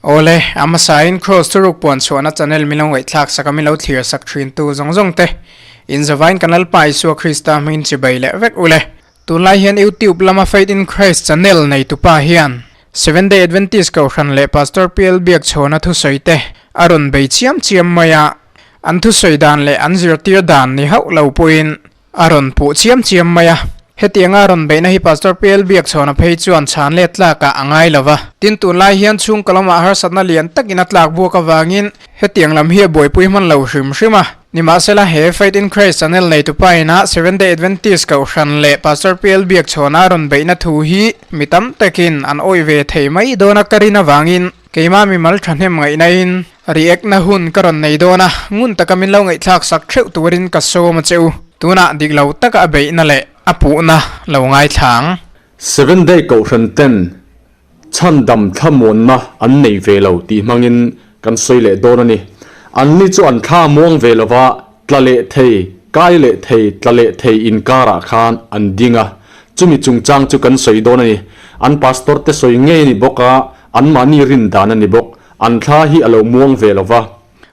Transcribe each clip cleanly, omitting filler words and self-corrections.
Awle, a hmasain Kraws thuruk puan chhuahna channel min lo ngaihthlak sak a min lo thlir sak thin tu zawng zawng te, in zavain kan Lalpa Isua Krista hmingin chibai leh vek ule. Tunlai hian YouTube lama Faith in Christ channel neitupa hian Seventh Day Adventist Kohhran leh Pastor PL Biakchhawna thusawi te a rawn bei chiam chiam mai a, an thusawi dan leh an zirtir dan ni hauh lo pawhin a rawn puh chiam chiam mai a. Hetianga a rawn beihna hi Pastor PL Biakchhawna phei chuan chhan let tlakah a ngai lo va. Tin, tunlai hian chhungkaw lamah harsatna lian takin a tlak buak avangin hetiang lam hi a buaipui hman lo hrim hrim a. Nimahsela, he Faith in Christ channel neitupa ina Seventh Day Adventist Kohhran leh Pastor PL Biakchhawna a rawn beihna thu hi mi tam takin an awih ve thei mai dawn a ka rin avangin keimah mimal thahnem ngaihnain react na hun ka rawn nei dawn a, ngun taka min lo ngaihthlak sak theuh turin ka sawm a che u. Tunah dik lo taka a beihna leh a puhna lo ngaithla ang. Seventh Day Kohhran ten Chhandam thlamuanna an nei ve lo tih hmangin kan sawi leh dawn a ni. Anni chu an thla muang ve lova tla leh thei, kai leh thei, tla leh thei inkarah khan an ding a. Chumi chungchang chu kan sawi dawn a ni. An pastor te sawi ngei a ni bawk a, anmahni rin dan a ni bawk. An thla hi a lo muang ve lova.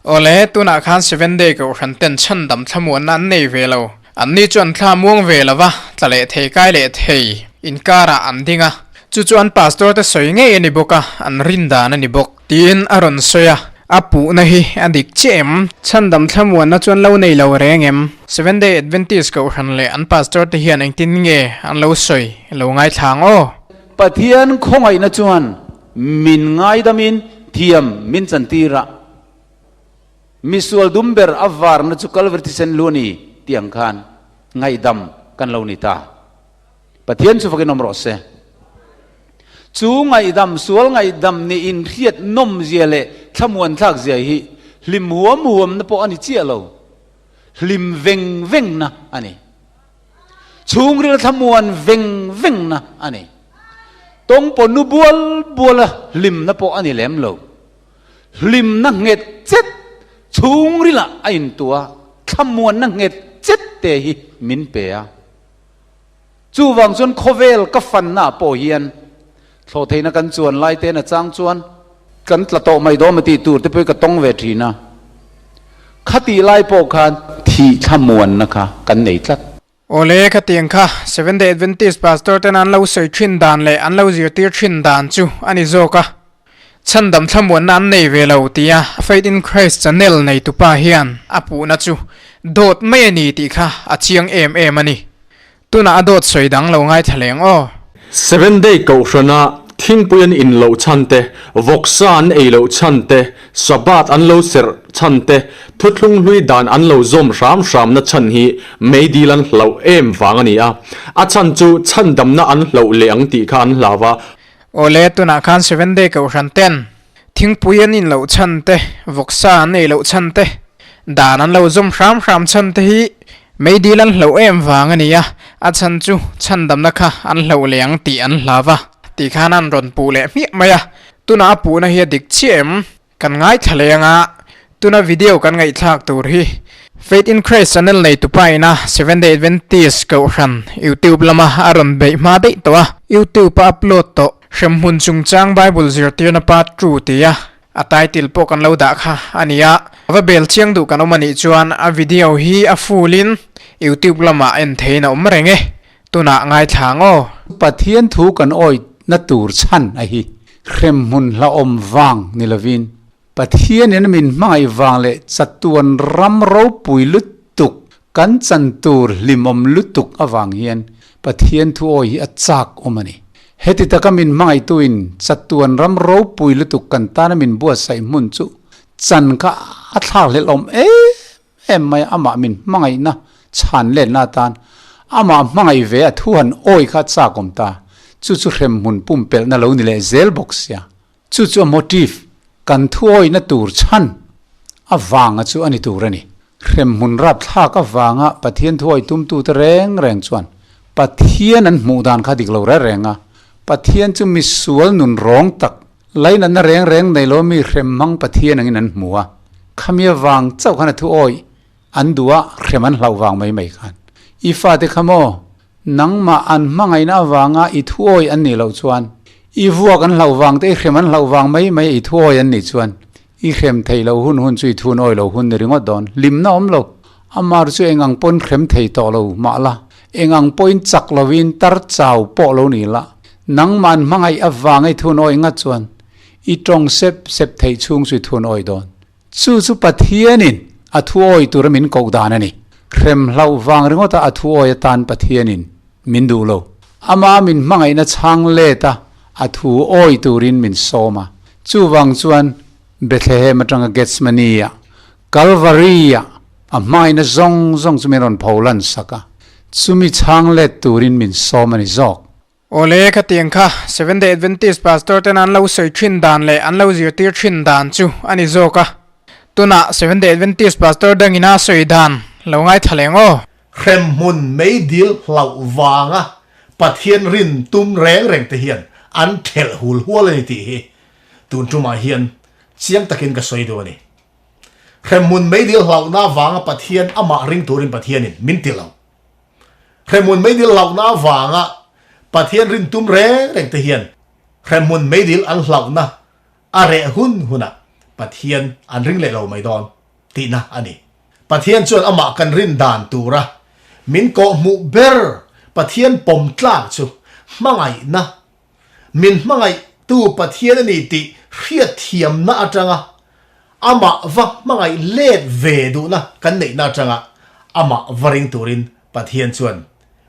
Awle, tunah khan Seven Day Kohhran ten chhandam thlamuanna an nei ve lo. Anni chu an thla muang ve lova, tla leh thei, kai leh thei inkarah an ding a. Chu chu an pastor te sawi ngei a ni bawk a, an rin dan a ni bawk, tiin a rawn sawi a. A puhna hi a dik chiah em? Chhandam thlamuanna chu an lo nei lo reng em? Seventh Day Adventist Kohhran leh an pastor te hian engtin nge an lo sawi lo ngaithla ang aw? Pathian khawngaihna chuan min ngaidamin thiam min chantir a. Misual dum ber a varna chu Kalvari thisen lu a ni tih ang khan ngaihdam kan lo ni ta. Pathian chu fakin awm rawh se. Chu ngaihdam, sual ngaihdam nih inhriat nawmzia leh thlamuanthlak zia hi hlim huam huamna pawh a ni chiah lo, hlim veng vengna a ni. Chhungril thlamuan veng vengna a ni. Tawngpaw nu bual buala hlimna pawh a ni lem lo. Hlimna nghet chet chhungrilah a intuah a, thlamuanna nghet chet te hi min pe a. Chuvang chuan khawvel ka fanna ah pawh hian thlawhtheihna kan chuan lai te na chang chuan kan tla tawh mai dawn tih tur te pawh hi ka tawng ve thin a. Khatih lai pawh khan thih thlamuanna kha kan nei tlat. Awle, khatiang kha Seventh Day Adventist Pastor ten an lo sawi thin dan leh an lo zirtir thin dan chu a ni zawk a. Chhandam thlamuanna an nei ve lo tia Faith in Christ channel neitupa hian a puhna chu dawt mai a ni tih kha a chiang em em a ni. Tunah a dawt sawi dang lo ngaithla leng aw. Seventh Day Kohhrana thingpui an in loh chhan te, vawksa an ei loh chhan te, Sabbath an lo serh chhan te, thuthlung hlui dan an lo zawm hram hramna chhan hi meidil an hlauh em vang a ni a. A chhan chu chhandamna an hlauh leh ang tih kha an hlau a. Awle, tunah khan Seventh Day Kohhran ten thingpui an in loh chhan te, vawksa an ei loh chhan te, dan an lo zawm hram hram chhan te hi meidil an hlauh em vang a ni a, a chhan chu chhandamna kha an hlauh leh ang tih an hlau a tih khan an rawn puh leh hmiah mai a. Tuna a puhna hi a dik chiah em? Kan ngaithla leh anga tuna video kan ngaihthlak tur hi Faith in Christ channel neitupa ina Seventh Day Adventist Kohhran YouTube lama a rawn beih hma daih tawh a, YouTube a upload tawh Hremhmun chungchang Bible zirtirna part 2 tia a title pawh kan lo dah kha a ni a, va bel chiang duh kan awm a nih chuan a video hi a full in YouTube lamah en theiin a awm reng e. Tunah ngaithla ang aw. Pathian thu kan awihna tur chhan a hi hremhmun hlauhawm vang ni lovin Pathianin a min hmangaih vang leh chatuan ram ropui lutuk kan chan tur hlimawm lutuk avang hian Pathian thu awi hi a chak awm a ni. Heti taka min hmangaihtuin chatuan ram ropui lutuk kan tana min buatsaih hmun chu chan kha a thlakhlelh awm em Em mai amah min hmangaihna chhan letna atan amah hmangaih ve a thu han awi kha a chak awm ta. Chu chu hremhmun pumpelhna lo ni leh zel bawk sia. Chu chu a motive, kan thu awihna tur chhan a vanga chu a ni tur a ni. Hremhmun rapthlak avanga Pathian thu awih tumtute reng reng chuan Pathian an hmuh dan kha dik lo reng reng a. Pathian chu misual nun rawng tak Lainatna reng reng nei lo mi hrem hmang Pathian angin an hmu a, khami avang chauh khan a thu awih an duh a, hrem an hlauh vang mai mai khan. I fate kha maw, nangmah an hmangaihna avanga i thu awih an nih loh chuan, I vuak an hlauh vang te, i hrem an hlauh vang mai mai i thuawi an nih chuan i hrem theih loh hun hun chu i thun awi lo hun ni ringawt dawn. Hlimna awm lo. Amar chu eng ang pawn hrem thei tawh lo mah la, eng ang pawhin chak lovin tar chau pawh lo ni la, nangmah an hmangaih avanga i thun awi ngat chuan i tawng sep sep theih chhung chu i thun awi dawn. Chu chu Pathianin a thu awi tura min koh dan a ni. Hrem hlauh vang ringawta a thu awi atan Pathianin min duh lo. Ama min hmangaihna chhang let a, a thu awi turin min sawm a. Chuvang chuan Bethlehem atanga Gethsemane-ah, Calvary-ah a hmangaihna zawng zawng chu min rawn pholan sak a. Chumi chhang let turin min sawm a ni zawk. Awle, khatiang kha Seventh Day Adventist Pastor ten an lo sawi thin dan leh an lo zirtir thin dan chu a ni zawk a. Tunah Seventh Day Adventist Pastor dangina sawi dan lo ngaithla leng aw. Hremhmun meidil hlauh vanga Pathian rin tum reng reng te hian an thelh hul hual a ni tih hi tun tumah hian chiang takin ka sawi duh a ni. Hremhmun meidil hlauhna vanga Pathian amah ring turin Pathianin min ti lo. Hremhmun meidil hlauhna avanga Pathian rin tum reng reng te hian hremhmun meidil an hlauhna a reh hun hunah Pathian an ring leh lo mai dawn tihna a ni. Pathian chuan amah kan rin dan tura min kawhhmuh ber Pathian pawm tlak chu hmangaihna, min hmangaihtu Pathian a ni tih hriatthiamna atanga Amah va hmangaih let ve duhna kan neihna atanga amah va ring turin Pathian chuan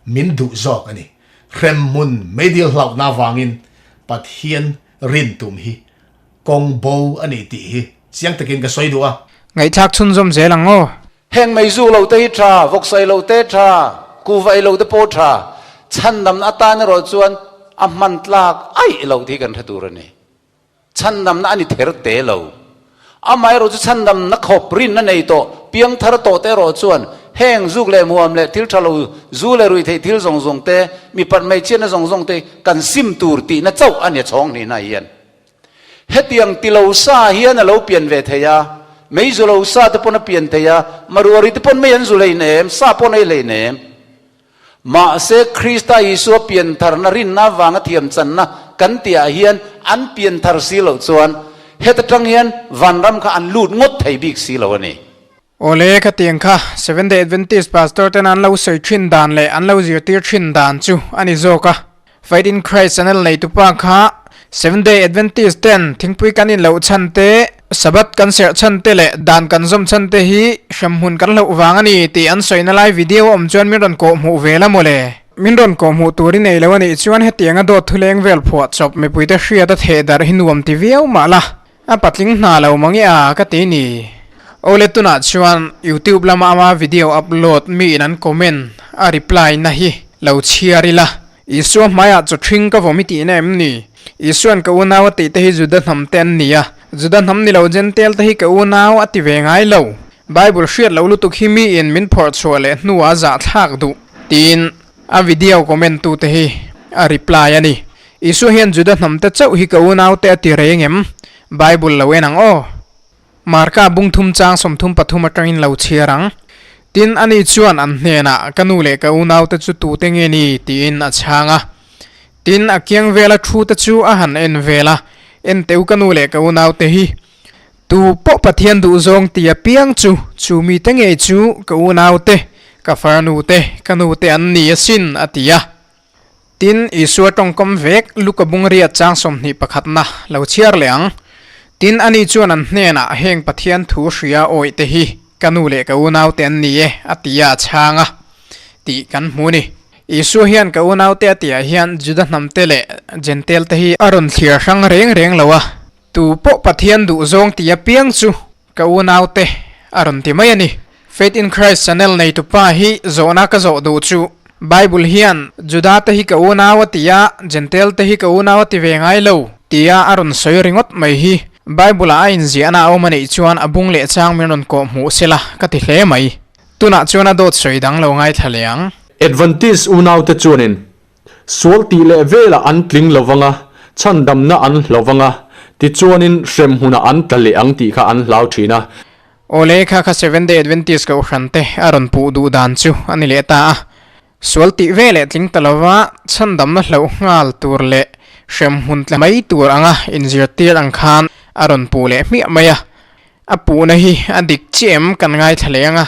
min duh zawk a ni. Hremhmun meidil hlauhna avangin Pathian rin tum hi kawng bo a ni tih hi chiang takin ka sawi duh a. Ngaihthlak chhunzawm zel ang aw. Heng meizu lo te hi tha, vawksawi lo te tha, kuhva ei lo te pawh tha, chhandamna atan erawh chuan a hman tlak aih lo tih hi kan hre tur a ni. Chhandamna a ni ther te lo. Amaherawh chu chhandamna khawp rinna nei tawh, piangthar tawh te erawh chuan heng zuk leh muam leh thil tha lo, zu leh ruihtheih thil zawng zawng te, mipat hmeichhiatna zawng zawng te kan sim tur tihna chauh a ni a chhawng hnihna hian. Hetiang ti lo sa hian a lo pian ve thei a, mei zu lo sa te pawn a pian thei a, maruari te pawn mei an zu hleinem, sa pawh an ei hleinem. Mahse, Krista Isua piantharna rinna avanga thiamchanna kan tihah hian an pianthar si loh chuan heta tang hian vanram kha an lut ngawt thei bik si lo a ni. Awle, khatiang kha Seventh Day Adventist pastor ten an lo sawi thin dan leh an lo zirtir thin dan chu a ni zawk a. Faith in Christ channel neitupa kha Seventh Day Adventist ten thingpui kan inloh chhan te, Sabbath kan serh chhan te leh dan kan zawm chhan te hi hremhmun kan hlauh vang a ni tih an sawina lai video a awm chuan min rawn kawh hmuh ve la mawle. Min rawn kawh hmuh tur i nei lo a nih chuan hetianga dawt thuleng vel phuah chawp mipuite hriat a theh darh hi nuam ti viau mah la, a patling hna lo mang i a ka ti ni. Awle tunah chuan YouTube lama ama video upload mi in an comment a reply na hi lo chhiar ila. Isua hmaiah chaw ṭhing ka vawm i tihna em ni? Isua'n ka unau a tih te hi Juda hnam te an ni a, Juda hnam ni lo Jentail te hi ka unau a ti ve ngai lo. Bible hriat loh lutuk hi miin min phawrh chhuah leh hnuah a zahthlak duh, tiin a video comment tu te hi a reply a ni. Isua hian Juda hnam te chauh hi ka unau te a ti reng em? Bible lo en ang aw. Marka bung thum chang 33 atangin lo chhiar ang. Tin, ani chuan an hnenah, Ka nu leh ka unaute chu tute nge ni? tiin a chhang a. Tin, a kiang vela thute chu a han en vel a, En teu ka nu leh ka unaute hi. Tu pawh Pathian duhzawng ti apiang chu, chu mite ngei chu ka unaute, ka farnute, ka nute an ni asin, a ti a. Tin, Isua tawngkawm vek Luka bungria chang 21 na lo chhiar leh ang. Tin, ani chuan an hnenah, Heng Pathian thu hria awih te hi ka nu leh ka unaute an ni e, a ti a, a chhang a, tih kan hmu ni. Isua hian ka unaute a tihah hian Juda hnamte leh Jentail-te hi a rawn thlir hrang reng reng lo a. Tu pawh Pathian duhzawng tih apiang chu ka unaute a rawn ti mai a ni. Faith in Christ channel neitupa hi zawhna ka zawh duh chu Bible hian Juda te hi ka unau a ti a, Jentail te hi ka unau a ti ve ngai lo tia a rawn sawi ringawt mai hi Bible ah a inziahna a awm a nih chuan a bung leh chang min rawn kawh hmuh sela ka ti hle mai. Tunah chuan a dawt sawi dang lo ngaithla leh ang. Adventist unaute chuanin Sual tih leh velah an tling lo vang a, chhandamna an hlo vang a, tichuanin hremhmunah an tla leh ang tih kha an hlau thin a. Awle kha kha Seventh Day Adventist kohhran te a rawn puh duh dan chu a ni leh ta a. Sual tih veleh tling ta lova chhandamna hloh nghal tur leh Hremhmun tla mai tur anga inzirtir ang khan a rawn puh leh hmiah mai a, a puhna hi a dik chiah em kan ngaithla leh ang a.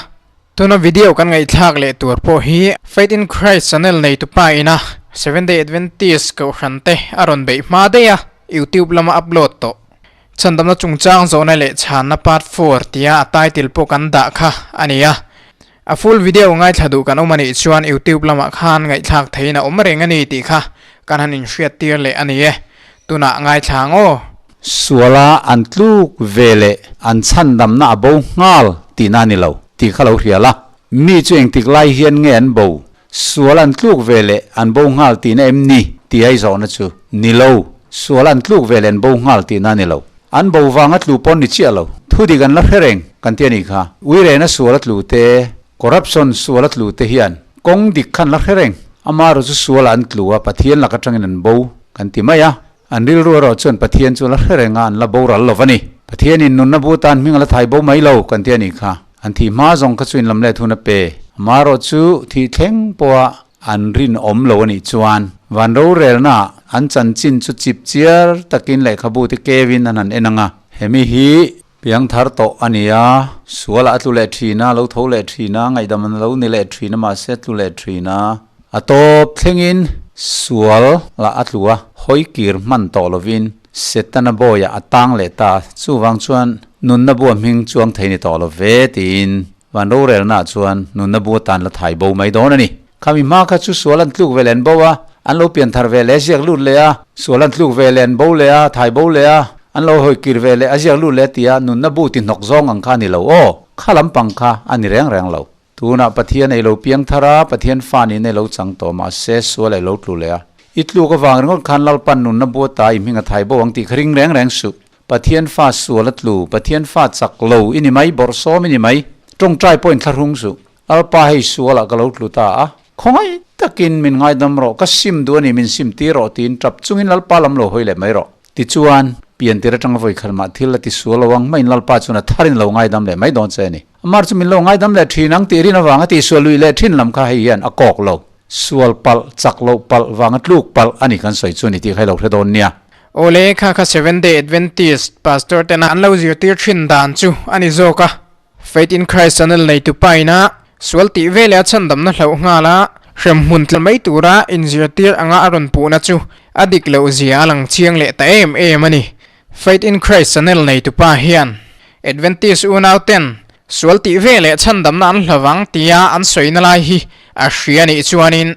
Tuna video kan ngaihthlak leh tur pawh hi Faith in Christ channel neitupa ina Seventh Day Adventist kohhran te a rawn beih hma daih a, YouTube lama upload tawh. Chhandamna chungchang zawhna leh chhanna part four tia a title pawh kan dah kha a ni a. A full video ngaithla duh kan awm a nih chuan YouTube lamah khan ngaihthlak theihin a awm reng a ni tih kha kan han inhriattir leh a ni e. Tunah ngaithla ang aw. Suala an tluk ve leh an chhandamna a bo nghal tihna a ni lo tih kha lo hria la. Mi chu engtik lai hian nge an bo? Sual an tluk ve leh an bo nghal tihna em ni? Tih ai zawhna chu ni lo. Sual an tluk ve leh an bo nghal tihna a ni lo. An bo vanga tlu pawn ni chiah lo. Thudik an la hre reng kan ti a nih kha. Uirena sual a tlu te, corruption sual a tlu te hian kawng dik kha an la hre reng. Amaherawh chu sualah an tlu a, Pathian lak atangin an bo kan ti mai a. An rilru erawh chuan Pathian chu a la hre reng a, an la boral lo va ni. Pathianin nunna bu tan hming a la thai bo mai lo kan ti a nih kha. An thih hma zawng kha chu inlam let hun a pe. Amaherawh chu thih thleng pawha an rinawm lo a nih chuan van rorelnaah an chanchin chu chip chiar takin lehkhabu te kevin an han en ang a. Hemi hi piangthar tawh a ni a, sualah a tlu leh thin a, lo tho leh thin a, ngaihdam an lo ni leh thin a, mahse a tlu leh thin a. A tawp thlengin sual lah a tlu a, hawi kir hman tawh lovin Setana bawiah a tang leh ta a, chuvang chuan nunna bua hming chuang thei ni tawh lo ve tiin van rorelnaah chuan nunna bu atan la thai bo mai dawn a ni. Khami hma kha chu sual an tluk ve leh an bo a, an lo pian thar ve leh a ziak lut leh a, sual an tluk ve leh an bo leh a, thai bo leh a, an lo hawi kir ve leh a ziak lut leh tia nunna bu ti hnawk zawng ang kha a ni lo aw, kha lampang kha a ni reng reng lo. Tunah Pathian ei lo piang thar a, Pathian fa niin ei lo chang tawh mahse sual ei lo tlu leh a. I tluk avang ringawt khan Lalpan nunna bua ta i hming a thai bo ang tih kha ring reng reng suh. Pathian fa sual a tlu, Pathian fa chak lo i ni mai, bawrhsawm i ni mai. Tawngtai pawhin thlahrung suh. Lalpa hei sualah ka lo tlu ta a, khawngaih takin min ngaidam rawh, ka sim duh a ni, min sim tir rawh tiin tap chungin Lalpa lam lo hawi leh mai rawh. Tichuan, piantir atanga vawi khat mah thil a ti sual lo ang maiin Lalpa chuan a tharin lo ngaidam leh mai dawn che a ni. Amar chu min lo ngaidam leh thin ang tih rin avanga tihsual luih leh thin lam kha hei hian a kawk lo. Sual palh, chak loh palh, vanga tluk palh a ni kan sawi chu ni tih kha i lo hre dawn nia. Awle, kha kha Seventh Day Adventist Pastor tena an lo zirtir thin dan chu a ni zawk a. Faith in Christ channel neitu pa ina sual tih ve leh a chhandamna hlauh nghal a, hremhmun tla mai tura inzirtir anga a rawn puhna chu a dik loh zia a lang chiang leh ta em em a ni. Faith in Christ channel neitu pa hian Adventist unau ten sual tih ve leh chhandamna an hlavang tia an sawina lai hi a hria nih chuanin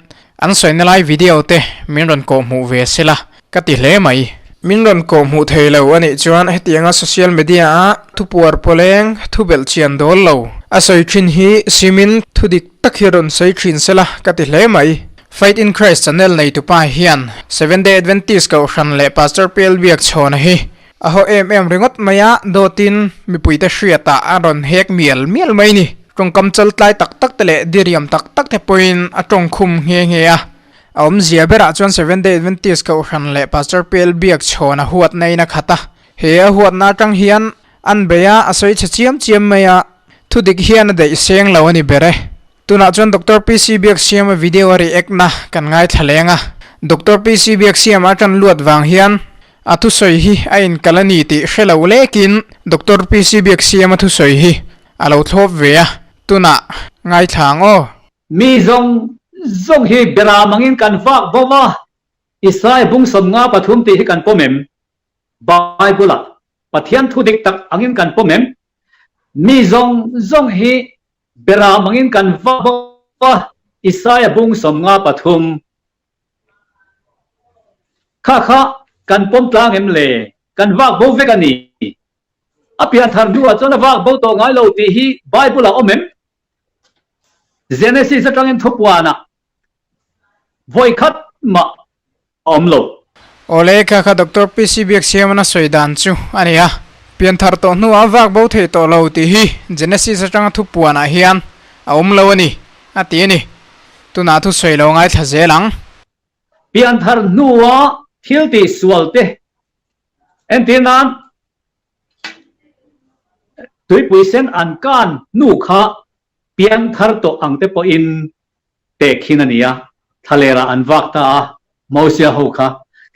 an sawina lai video te min rawn kawh hmuh ve se la ka ti hle mai. Min rawn kawh hmuh thei lo a nih chuan hetianga social media a thupuar pawleng thu belh chian dawl lo a sawi thin hi simin thu dik tak hi rawn sawi thin se la ka ti hle mai. Faith in Christ channel neitupa hian Seventh Day Adventist Kohhran leh Pastor PL Biakchhawna hi a haw em em ringawt mai a, dawtin mipuite hriatah a rawn hek mial mial mai ni. Tawngkam chaltlai tak tak te leh diriam tak tak te pawhin a tawngkhum nghe nghe a. A awmzia berah chuan Seventh Day Adventist Kohhran leh Pastor PL Biakchhawna huatna in a khat a. He a huatna atang hian an bei a, a sawi chhe chiam chiam mai a, thudik hian a daih seng lo a ni ber e. Tunah chuan Doctor PC Biaksiama video a react na kan ngaithla leng a. Doctor PC Biaksiama a tan luat vang hian a thusawi hi a inkal a ni tih hre lo lekin Doctor PC Biaksiama thusawi hi a lo thlawp ve a. Tunah ngaithla ang aw. Mi zawng zawng hi beram angin kan vak bo va, Isai bung 53 tih hi kan pawm em? Bible-ah Pathian thu dik tak angin kan pawm em? Mi zawng zawng hi Beram angin kan va bawk a, Isaia bung 53. Kha kha kan pawm tlang em le? Kan vak bo vek a ni. A pianthar hnuah chuan a vak bo tawh ngai lo tih hi Bible-ah awm em? Genesis atangin thupuanah vawi khat mah a awm lo. Awle, kha kha Doctor PC Biaksiamana sawi dan chu a ni a. Pianthar tawh hnuah a vak bo thei tawh lo tih hi Genesis atanga thupuanah hian a awm lo a ni, a ti a ni. Tunah thusawi lo ngaithla zel ang. Pianthar hnua thil tih sual te entir nan tuipui sen an kan hnu kha pianthar tawh ang te pawhin Pek hin a ni a, thlalerah an vak ta a, Mosia ho kha.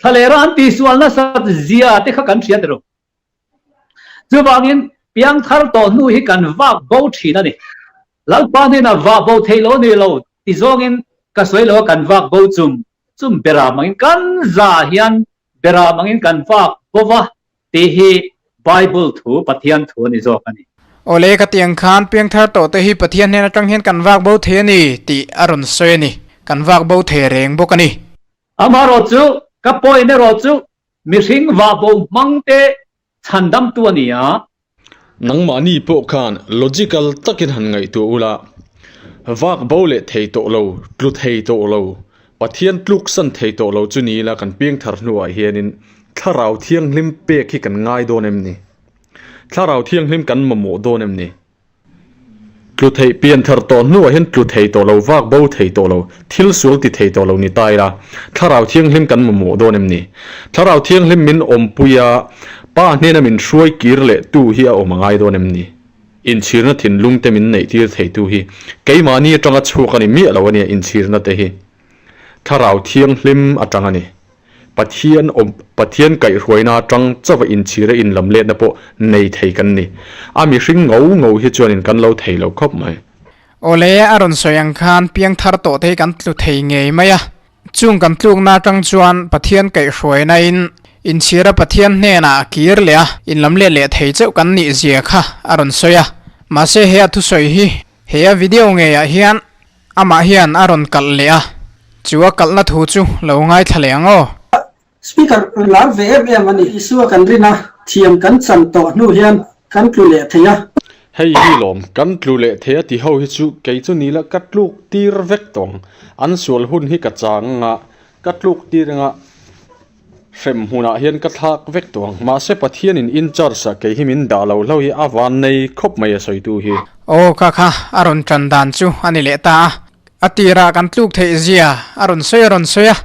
Thlalera an tihsual nasat zia te kha kan hria tirh. Chuvangin piangthar tawh hnu hi kan vak bo thin a ni. Lalpa hnenah vah bo theih lo ni lo ti zawngin ka sawi lo a kan vak bo chum chum beram angin kan za hian beram angin kan vak bo va tih hi Bible thu Pathian thu a ni zawk a ni. Awle ka ti ang khan piangthar tawh te hi Pathian hnen atang hian kan vak bo thei a ni tih a rawn sawi a ni. Kan vak bo thei reng bawk a ni. Amaherawh chu ka point erawh chu Mihring vahbo hmangte chhandamtu a ni a. Nangmahni pawh khan logical takin han ngaihtuah ula, vak bo leh thei tawh lo, tlu thei tawh lo, Pathian tluksan thei tawh lo chu ni ila kan piangthar hnuah hianin Thlarau Thianghlim pek hi kan ngai dawn em ni? Thlarau Thianghlim kan mamawh dawn em ni? Tlu theih pian thar tawh hnuah hian tlu thei tawh lo, vak bo thei tawh lo, thil sual ti thei tawh lo ni ta ila, Thlarau Thianghlim kan mamawh dawn em ni? Thlarau Thianghlim min awmpui a, Pa hnena min hruai kir leh tu hi a awm a ngai dawn em ni? Inchhirna thinlung te min neih tir thei tu hi keimahni atanga chhuak a ni miah lo a nia inchhirna te hi. Thlarau Thianghlim atang a ni. Pathian awm, Pathian kaihhruaina atang chauha inchhira inlamletna pawh nei thei kan ni. A mihring ngo ngo hi chuanin kan lo thei lo khawp mai. Awle, a rawn sawi ang khan piangthar tawh te hi kan tlu thei ngei mai a. Chung kan tlukna atang chuan Pathian kaihhruaina in inchhira Pathian hnenah a kir leh a, inlamlet leh thei chauh kan nih zia kha a rawn sawi a. Mahse he a thusawi hi he a video ngeiah hian Amah hian a rawn kalh leh a, chu a kalhna thu chu lo ngaithla leh ang aw. Speaker lar ve em em a ni. Isua kan rin a, thiam kan chan tawh hnu hian kan tlu leh thei a. Hei hi lawm, kan tlu leh thei a ti ho hi chu kei chu ni la ka tluk tir vek tawh ang. An sual hun hi ka chang anga, ka tluk tir anga. Hrem hmunah hian ka thlak vek tawh ang. Mahse Pathianin in charge ah kei hi min dah lo hlo hi a van nei khawp mai a sawitu hi. Aw ka kha a rawn tan dan chu a ni leh ta a. A tirah kan tluk theih zia a rawn sawi a rawn sawi a.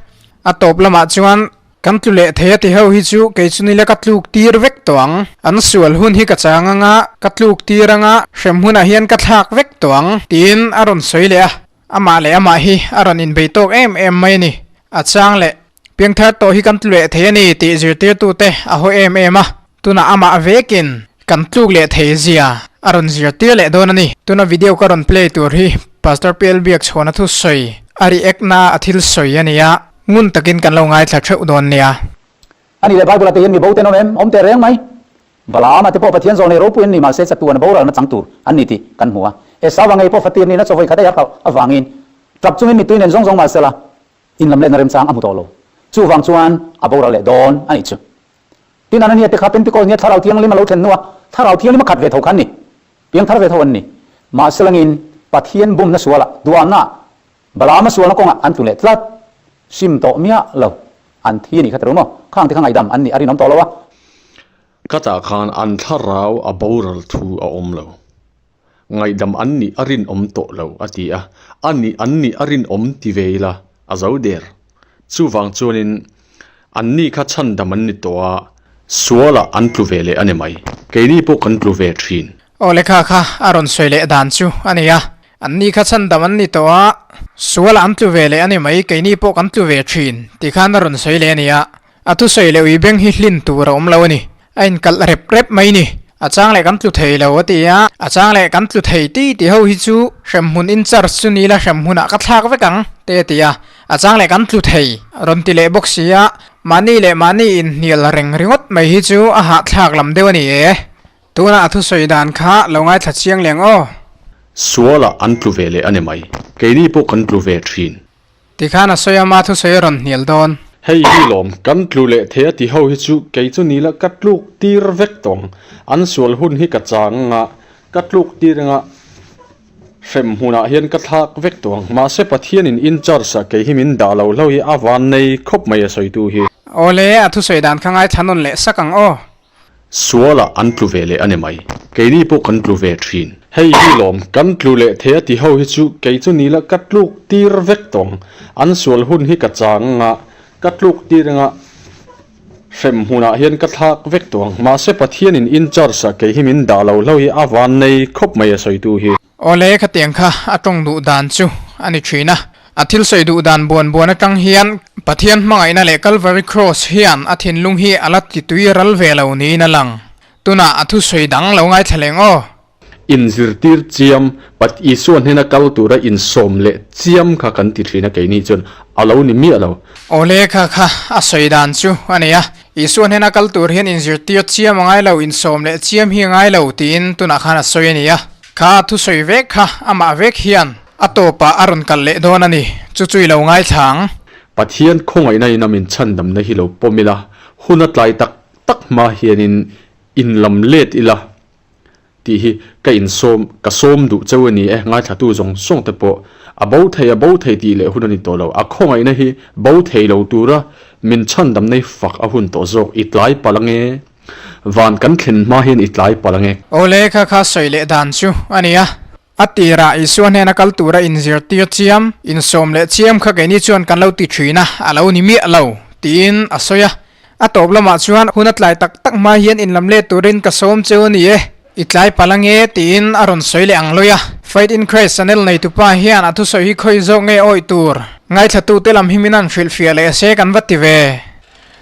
A tawp lamah chuan kan tlu leh thei a ti ho hi chu kei chu nila ka tluk tir vek tawh ang. An sual hun hi ka chang anga ka tluk tir anga hrem hunah hian ka thlak vek tawh ang tiin a rawn sawi leh a. Amah leh amah hi a rawn inbei tawk em em mai a ni. A chang leh Piangthar tawh hi kan tlu leh thei a ni tih zirtirtute a haw em em a, tunah amah vekin kan tluk leh thei zia a rawn zirtir leh dawn a ni. Tuna video ka rawn play tur hi Pastor PL Biakchhawna thusawi a react na a thil sawi a ni a, ngun takin kan lo ngaithla theuh dawn nia. A ni leh Bible ah te hian mi bo ten awm em? Awm teh reng mai. Balaam-a te pawh Pathian zawh nei ropui an ni mahse chatuan boralna chang tur an ni tih kan hmu a. Esau-a ngei pawh fatir nihna chawvawi khat a iarh avangin tap chungin mittui nen zawng zawng mahsela In lam lehna remchang a hmu tawh lo. Chuvang chuan a boral leh dawn a nih chu. Tin, Anania te kha Pentecost nia Thlarau Thianghlim a lo thlen hnua Thlarau Thianghlim a khat ve tho kha an ni. Piang thar ve tho an ni. Mahse langin Pathian bumna sualah, duahna, Balaama sualna kawngah an tlu leh tlat. Sim tawh miah lo. An thi a nih kha ta ru maw? Khang te kha ngaihdam an nih a rinawm tawh lo a. Ka tah khan an thlarau a boral thu a awm lo. Ngaihdam an nih a rinawm tawh lo, a ti a. A nih an nih a rinawm ti ve ila, a zo der. Chuvang chuanin an ni kha chhandam an ni tawh a, sualah an tlu ve leh a ni mai. Keini pawh kan tlu ve thin. Aw lekha kha a rawn sawi leh dan chu a ni a, an ni kha chhandam an ni tawh a, sualah an tlu ve leh a ni mai, keini pawh kan tlu ve thin, ti khan a rawn sawi leh a ni a. A thusawi leh ui beng hi hlin tur a awm lo a ni. A inkalh rep rep mai ni. A chang leh kan tlu thei lo a ti a, a chang leh kan tlu thei ti ti ho hi chu hremhmun in charge chu ni la hremhmunah ka thlak vek ang te a ti a, a chang leh kan tlu thei rawn ti leh bawk si a, mahni leh mahni inhnial reng ringawt mai hi chu a hahthlak lam deuh a ni e. Tunah a thusawi dan kha lo ngaithla chiang leng aw. Sualah an tlu ve leh a ni mai. Keini pawh kan tlu ve thin. Tikhan a sawi a ma thusawi a rawn hnial dawn. Hei hi lawm, kan tlu leh thei a ti ho hi chu kei chu ni la ka tluk tir vek tawh ang. An sual hun hi ka chang anga, ka tluk tir anga hrem hmunah hian ka thlak vek tawh ang. Mahse Pathianin in charge ah kei hi min dah lo hlo hi a van nei khawp mai a sawitu hi. Awle, a thusawi dan kha ngaithla nawn leh sak ang aw. Sualah an tlu ve leh a ni mai. Keini pawh kan tlu ve thin. Hei hi lawm, kan tlu leh thei a ti ho hi chu kei chu ni la ka tluk tir vek tawh ang. An sual hun hi ka chang anga, ka tluk tir anga hrem hmunah hian ka thlak vek tawh ang. Mahse Pathianin in charge ah kei hi min dah lo hlo hi a van nei khawp mai a sawitu hi. Awle khatiang kha a tawng duh dan chu a ni thin a. A thil sawi duh dan buan buan atang hian Pathian hmangaihna leh Kalvari Kraws hian a thinlung hi a la ti tui ral ve lo niin a lang. Tunah a thusawi dang lo ngaithla leng aw. Inzirtir chiam, Pat Isua hnena kal tura insawm leh chiam kha kan ti thin a keini chuan a lo ni miah lo. Awle kha kha a sawi dan chu a nei a, Isua hnena kal tur hian inzirtir chiam a ngai lo, insawm leh chiam hi a ngai lo tiin tunah khan a sawi a ni a. Kha thusawi vek kha amah vek hian a tawpah a rawn kal leh dawn a ni, chu chu i lo ngaithla ang. Pathian khawngaihna in a min chhandamna hi lo pawm ila, hun a tlai tak tak hma hianin inlam let ila tih hi ka insawm, ka sawm duh cheu a ni e, ngaithlatu zawng zawng te pawh a bo thei a bo thei tih leh hun a ni tawh lo, a khawngaihna hi bo thei lo tura min chhandamna hi fak a hun tawh zawk, i tlai palh ange, van kan thlen hma hian i tlai palh ange. Awle kha kha sawi leh dan chu a ni a, a tirah Isua hnena kal tura inzirtir chiam, insawm leh chiam kha keini chuan kan lo ti thin a, a lo ni miah lo tiin a sawi a. A tawp lamah chuan hun a tlai tak tak hma hian inlam let turin ka sawm cheu a ni e, i tlai palh ange tiin a rawn sawi leh ang lawi a. Faith in Christ channel neitupa hian a thusawi hi khawi zawk nge awih tur ngaithlatute lam hi min han hrilhfiah leh se kan va ti ve.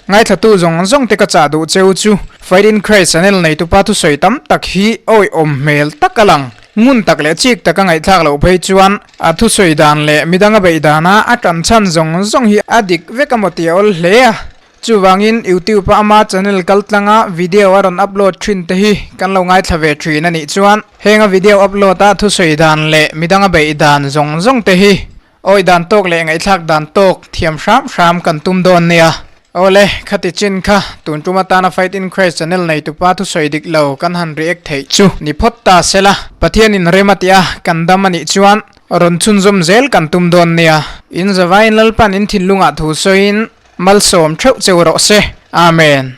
Ngaithlatu zawng zawng te ka chah duh cheu chu Faith in Christ channel neitupa thusawi tam tak hi awihawm hmel tak a lang. Ngun tak leh chik taka ngaihthlak loh phei chuan a thusawi dan leh midang a beih dana a tan chhan zawng zawng hi a dik vek a maw tih a awl hle a. Chuvangin YouTube a ama channel kal tlanga video a rawn upload thin te hi kan lo ngaithla ve thin a nih chuan heng a video upload a thusawi dan leh midang a beih dan zawng zawng te hi Awi dan tawk leh ngaihthlak dan tawk thiam hram hram kan tum dawn nia. Awle, khati chin kha tun tum atana Faith in Christ channel neitupa thusawi dik lo kan han react theih chu ni phawt ta sela. Pathianin rem a tih a, kan dam a nih chuan rawn chhunzawm zel kan tum dawn nia. In zavaiin Lalpan in thinlungah thu sawiin malsawm theuh cheu rawh se. Amen.